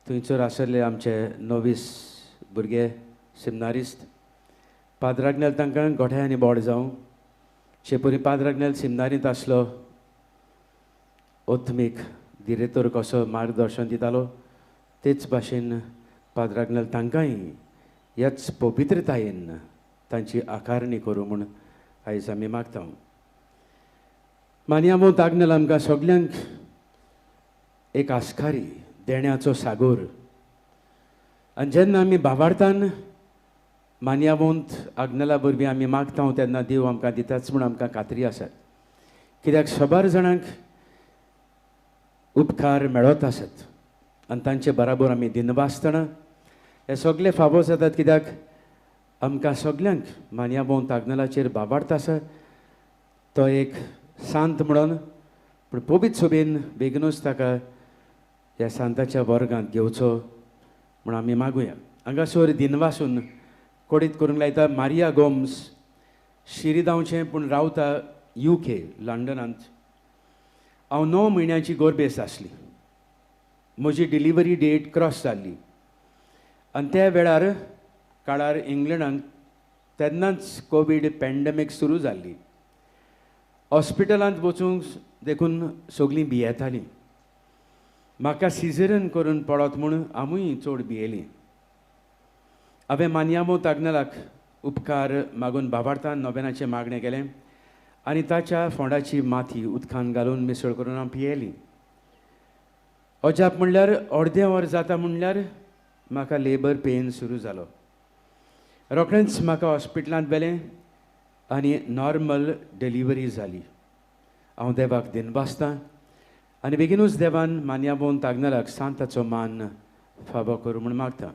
थंयसर आसले आमचे नोवीस भुरगे सिमनारिस्त पाद्र आग्नेल तांकां गोठे आनी बोड जावं. शेपरी पाद्र आग्नेल सिमनारींत आसलो, ओथमीक दिरेतोर कसो मार्गदर्शन दितालो, तेच भाशेन पाद्र आग्नेल तांकांय ह्याच पवित्रतायेन तांची आकारणी करूं म्हूण आयज आमी मागता. मानयामो आग्नेल आमकां सगल्यांक एक आस्कारी देण्याचो सागोर. आनी जेन्ना आमी भावार्थान मानयावंत आग्नेला वरवीं आमी मागता तेन्ना देव आमकां दिताच म्हूण आमकां खात्री आसा. कित्याक सबार जाणांक उपकार मेळत आसत आनी तांचे बराबर आमी दिनवासतना हे सगळे फावो जातात. कित्याक आमकां सगल्यांक मानयाबोन आग्नेलाचेर भावार्थ आसा. तो एक सांत म्हणून पूण पवित्र सोबेन बेगीनूच ताका ह्या सांताच्या वर्गांत घेवचो म्हूण आमी मागुया. हांगासर दिनवासून कोडीत करूंक लायता मारिया गोम्स, शिरीदांवचें पूण रावता UK लंडनांत. हांव 9 म्हयन्याची गोरबेस आसली. म्हजी डिलिव्हरी डेट क्रॉस जाल्ली आनी त्या वेळार काळार इंग्लंडांत तेन्नाच कोवीड पॅन्डेमीक सुरू जाल्ली. हॉस्पिटलांत वचूंक देखून सगळीं भियेतालीं. म्हाका सिजरन करून पडत म्हूण आमूय चड भियेलीं. हांवें मानयामो तागनलाक उपकार मागून भावार्थान नोवेनाचें मागणें केलें आनी ताच्या फोंडाची माती उदकान घालून मिसळ करून हांव पियेली. अजाप म्हणल्यार अर्दें वर जाता म्हणल्यार म्हाका लेबर पेन सुरू जालो. रोखडेंच म्हाका हॉस्पिटलांत व्हेलें आनी नॉर्मल डिलिव्हरी जाली. हांव देवाक दिनवासतां आनी बेगीनूच देवान मानयाबोन तागनलाक सांताचो मान फावो करूं म्हूण मागता.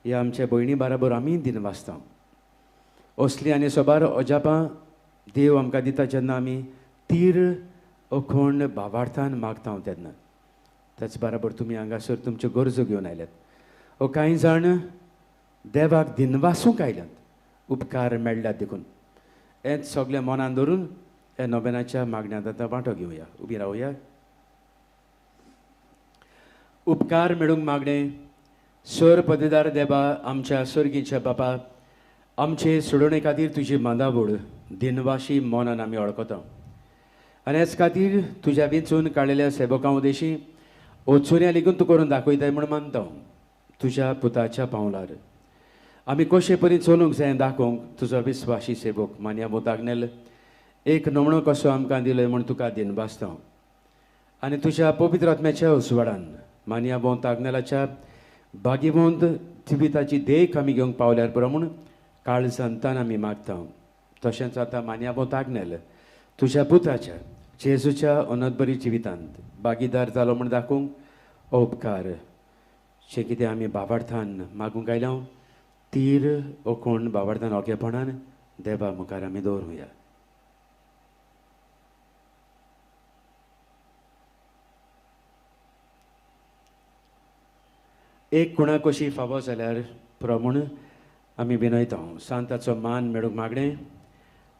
ह्या आमच्या भयणी बराबर आमी दिनवासता. असली आनी सोबार अजापां देव आमकां दिता जेन्ना आमी तीर अखंड भावार्थान मागता तेन्ना. त्याच बराबर तुमी हांगासर तुमच्यो गरजो घेवन आयल्यात. ओ कांय जाण देवाक दिनवासूंक आयल्यात, उपकार मेळ्ळ्यात देखून. हेंच सगळें मनान धरून ह्या नोवेनाच्या मागण्यांत आतां वांटो घेवया. उबी रावया. उपकार मेळूंक मागणें. सर पदेदार देवा, आमच्या सर्गीच्या बापा, आमचे सोडोवणे खातीर तुजी मांदावड दिनवाशी मनान आमी वळखता आनी हेच खातीर तुज्या वेंचून काडलेल्या सेवकां उदेशी ओचुऱ्या लेगून तूं करून दाखयताय म्हूण मानता. तुज्या पुताच्या पावलार आमी कशे परी चलूंक जाय दाखोवंक तुजो विस्वाशी सेवक मानयाबो आग्नेल एक नमणो कसो आमकां दिलो म्हूण तुका दिनवासता. आनी तुज्या पवित्र आत्म्याच्या उजवाडान मानयाबो आग्नेलाच्या भाग्यवंत जिविताची देख आमी घेवंक पावल्यार पुरो म्हूण काळजांतान आमी मागता. तशेंच आतां मानयाबो आग्नेल तुज्या पुताच्या जेजूच्या अनंतबरी जिवितांत भागीदार जालो म्हूण दाखोवंक उपकार जे कितें आमी भावार्थान मागूंक आयल्या तीर ओकोण भावार्थान ओगेपणान देवा मुखार आमी दवरुया. एक कोणा कशी फावो जाल्यार पुरो म्हूण आमी विनयता. सांताचो मान मेळूंक मागणें.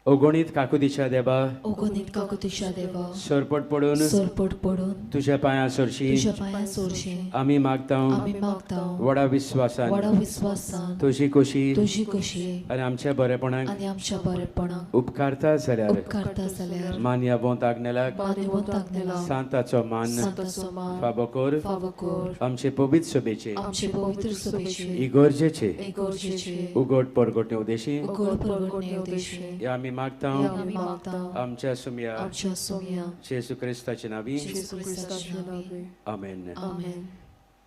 अगणीत काकुतीच्या देवा, अगणीत काकुतीच्या देवा, सरपट पडून, सरपट पडून तुझ्या पांया सोरशी, तुझ्या पांया सोरशी आमी मागता, आमी मागता व्हडा विस्वासान, व्हडा विस्वासान तुजी कशी, तुजी कशी आनी आमच्या बरेपणाक, आनी आमच्या बरेपणाक उपकारता जाल्यार, उपकारता जाल्यार मान्यवंत आग्नेलाक, मान्यवंत आग्नेलाक सांताचो मान, सांताचो मान फावो कर, फावो कर आमचे पवित्र सभेचे, आमचे पवित्र सभेचे इगर्जेचे, इगर्जेचे उगड परगटणे उद्देशी, उगड परगटणे उद्देशी आमी मागता, आमी मागता आमच्या सुम्या, आमच्या सुम्या जेजू क्रिस्ताच्या नांवी, जेजू क्रिस्ताच्या नांवी, आमेन. आमेन.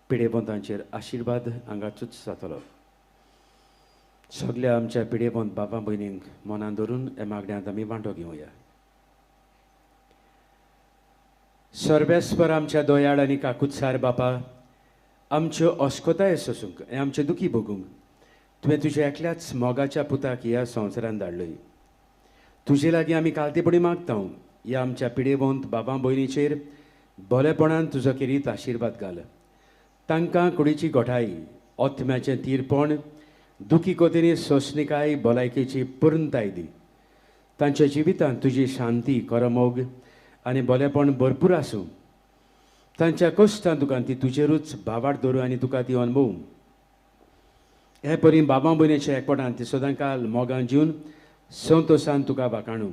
पिडेबंतांचेर आशिर्वाद हांगाचूच जातलो. सगल्या आमच्या पिडेबंत बाबा भयणींक मनान धरून ह्या मागण्यांत आमी वांटो घेवया. सर्वेस्पर आमच्या दयाळ आनी काकुत्सार बापा, आमच्यो अस्कोताय सोसूंक आनी आमचे दुखी भोगूंक तुवें तुज्या एकल्याच मोगाच्या पुताक ह्या संवसारान धाडलय. तुजे लागीं आमी कालतेपणी मागता ह्या आमच्या पिडेवंत बाबा भयणीचेर बरेपणान तुजो खेरीत आशिर्वाद घाल. तांकां कुडीची घटाय, आत्म्याचें तीरपण, दुखी कोतीनी सोंसणिकाय, भलायकेची पूर्णताय दी. तांच्या जिवितांत तुजी शांती, करमोग आनी बरेपण भरपूर आसूं. तांच्या कश्टान तुका ती तुजेरूच भावार्थ धरूं आनी तुका ती अणभवूं. हे परी बाबा भयणीच्या एकवटान ती सदांकाल मोगान जीवन संतोशान तुका वाखाणू.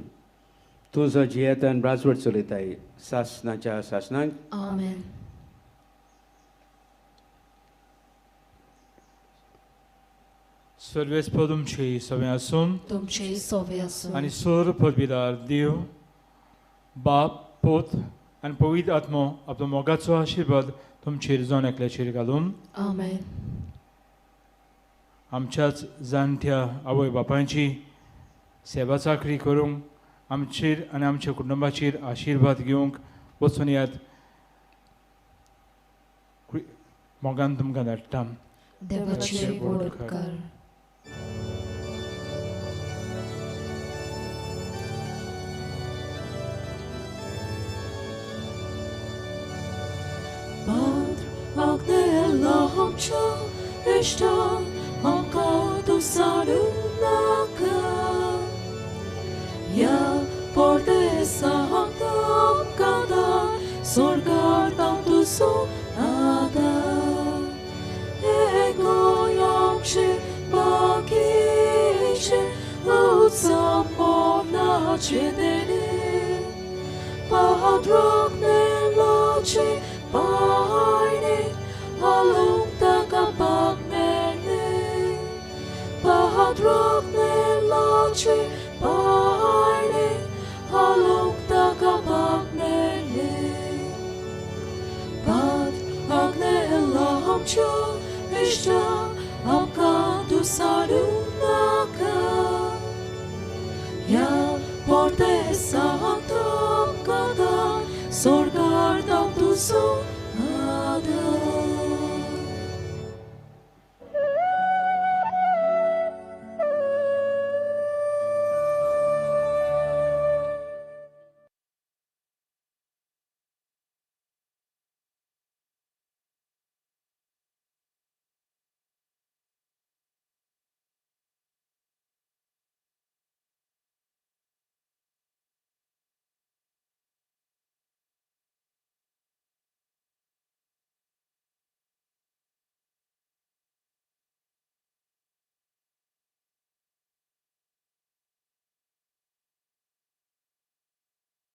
तूं जो जियेता आनी राजवट चलयताय सासनाच्या सासनाक, आमेन. सर्वेस्पर तुमचे सवे आसूं, तुमचे सवे आसूं आनी सोर पदवीदार देव बाप, पोत आनी पवित्र आत्मो आपलो मोगाचो आशिर्वाद तुमचेर जण एकल्याचेर घालून. आमेन. आमच्याच जाणट्या आवय बापायची सेवा चाकरी करूंक आमचेर आनी आमच्या कुटुंबाचेर आशिर्वाद घेवंक वचून यात मोगान तुमकां धाडटा. देवाचे व्हड उपकार. Ya portesa hamdam kada sorgardan tusu ada ego yamşe bakişe utsam morna çedeni padrok nelaçe bayne alukta kapak nene padrok nelaçe bayne halukta kapak nene pad agnella hamça işta amka dusalunaka ya portesa hamtam kada sorgardam tusu.